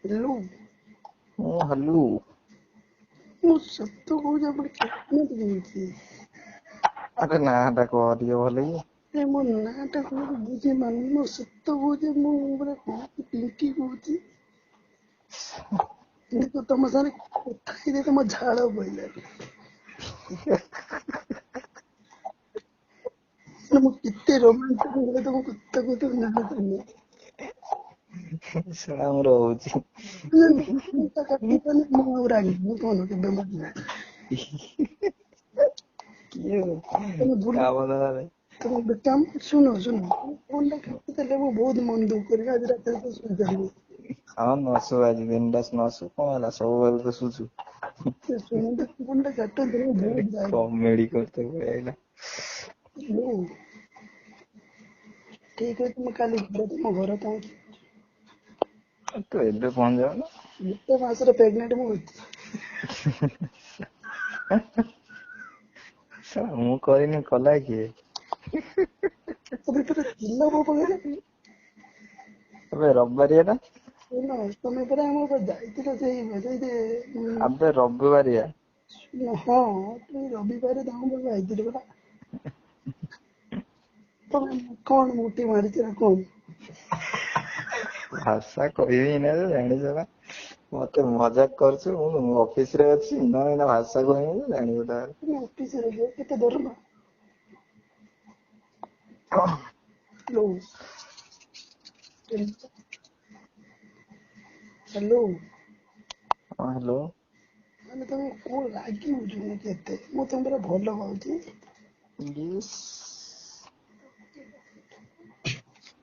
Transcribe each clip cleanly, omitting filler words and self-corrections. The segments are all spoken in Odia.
ହ୍ୟାଲୋ। ହଁ, ହ୍ୟାଲୋ। ମୁଁ ସତ କହୁଛି, ଆପଣ କେମିତି କହୁଛି। ଆରେ, ନା ଟା କହ ଟିକେ ଭଲ କି। ଏ ମୋ ନାଁଟା କଣ ବୁଝିପାରୁନି। ମୁଁ ସତ କହୁଛି, ମୁଁ ପୁରା କହୁଛି, ପିଙ୍କି କହୁଛି। କିନ୍ତୁ ତମ ସାଙ୍ଗରେ କଥା ହେଇକି ତମ ଝାଳ ବୋହିଲାଣି। ମାନେ ମୁଁ କେତେ ରୋମାଣ୍ଟିକ ହେଲେ ତମ କଥା କହୁଛି ଜାଣିପାରୁନି। ଶଳା, ମୁଁ ରହୁଛି। କାଟିବନି, ମୁଁ ଆଉ ରାଗିବିନି ଫୋନ କେବେ ମତେ। କିଏ? ତମେ ଭୁଲ କାମ ଧନ୍ଦା ନାହିଁ। ତମେ ଗୋଟେ କାମ, ଶୁଣ ଶୁଣ, ଫୋନ ଟା କାଟିଦେଲେ ମୁଁ ବହୁତ ମନ ଦୁଃଖ କରିବି। ଆଜି ରାତିରେ ତ ଶୋଇପାରିବିନି। ହଁ, ନ ଶୁ, ଆଜି ବିନ୍ଦାସ ନ ଶୁ, କଣ ହେଲା? ସବୁବେଳେ ତ ଶୁଛୁ। ଶୁଣନ୍ତୁ, ଫୋନ ଟା କାଟନ୍ତୁନି, ମୁଁ ବହୁତ ରାଗିବି। କମେଡି করতে ପଳେଇ ଆଇଲା। ହ୍ୟାଲୋ, ଠିକ ଅଛି, ମୁଁ କାଲି ଘରେ ତମ ଘରେ ପହଞ୍ଚି ତୁ ଏବେ ପହଞ୍ଚି ଯାଉନୁ। ଗୋଟେ ମାସରେ ପ୍ରେଗନେଣ୍ଟ ମୁଁ ଅଛି। ଶଳା, ମୁଁ କରିନି, କଲା କିଏ? ତମେ ପୁରା ଥିଲ ମୋ ପାଖରେ। ଆବେ, ରବିବାରିଆ ଟା। ଶୁଣ, ତମେ ପରା ଆମ ଯାଇଥିଲ ସେଇ ସେଇ ଆବେ, ରବିବାରିଆ। ହଁ, ତୁମେ ରବିବାର ତମ ପାଖକୁ ଆଇଥିଲି ପରା। ତମେ କଣ ମୋଟି ମାରିଥିଲ କଣ? ଭାଷା କହିବି ନା, ଜାଣିଛ ନା, ମତେ ମଜାକ କରୁଛୁ। ମୁଁ ଅଫିସ ରେ ଅଛି ନା ଏଇନା, ଭାଷା କହିବି ଜାଣିବୁ ତାହେଲେ। ତୁମେ ଅଫିସରେ ଅଛ, କେତେ ଦରମା? Hello, hello. ହଁ, ହ୍ୟାଲୋ। ମାନେ ତମେ କଣ ରାଗି ହଉଛ ମୁଁ କେତେ, ମୁଁ ତମ ପୁରା ଭଲ ପାଉଛି। ଇସ୍,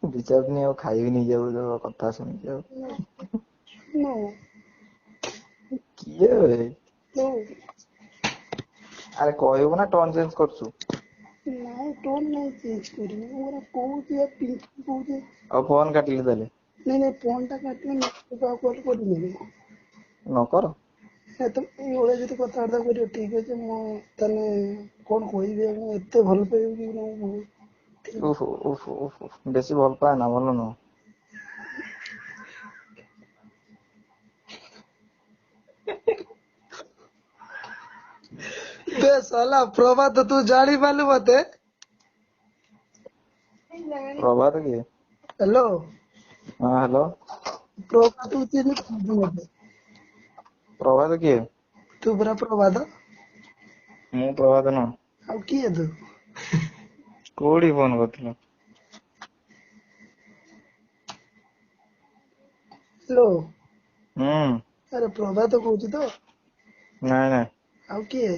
ଦି ଚାରି ଦିନ ଆଉ ଖାଇବିନି ଯାଉ ତୋ କଥା ଶୁଣିକି ଆଉ। ନୋ। କିଏ ବେ? ନୋ। ଆରେ, କହିବୁ ନା ଟର୍ନ ଚେଞ୍ଜ କରୁଛୁ? ନାଇଁ, ଟୋନ୍ ନାଇଁ ଚେଞ୍ଜ କରିବି, ମୁଁ ପରା କହୁଛି ବା, ପିଙ୍କି କହୁଛି। ଆଉ ଫୋନ କାଟିଲି ତାହେଲେ। ନାଇଁ ନାଇଁ, ଫୋନ୍ ଟା କାଟିବନି, ଆଉ କଲ୍ କରିବିନି। ନ କର। ତମେ ଏଇଭଳିଆ ଯଦି କଥାବାର୍ତ୍ତା କରିବ, ଠିକ ଅଛି, ମୁଁ ତାହେଲେ କଣ କହିବି? ମୁଁ ଏତେ ଭଲ ପାଇବି କି ମୁଁ। ଓହୋ ଓହୋ ଓହୋ, ବେଶୀ ଭଲ ପାଏ ନା, ଭଲ ନୁହଁ। ବେ ସାଲା ପ୍ରଭାତ, ତୁ ଜାଣିପାରିଲୁ ମତେ? ପ୍ରଭାତ କିଏ? ହ୍ୟାଲୋ। ହଁ, ହ୍ୟାଲୋ। ପ୍ରଭାତ, ତୁ ଚିହ୍ନି ମତେ? ପ୍ରଭାତ କିଏ? ତୁ ପରା ପ୍ରଭାତ। ମୁଁ ପ୍ରଭାତ ନୁହଁ। ଆଉ କିଏ ତୁ? କୋଉଠି ଫୋନ କରିଥିଲ? ହ୍ୟାଲୋ। ହୁଁ। ଆରେ, ପ୍ରଭାତ କହୁଛୁ ତ? ନାଇଁ ନାଇଁ। ଆଉ କିଏ?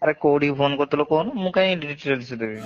ଆରେ, କୋଉଠି ଫୋନ କରିଥିଲ କହୁନ, ମୁଁ କାହିଁ ଡିଟେଲ୍ସ ଦେବି?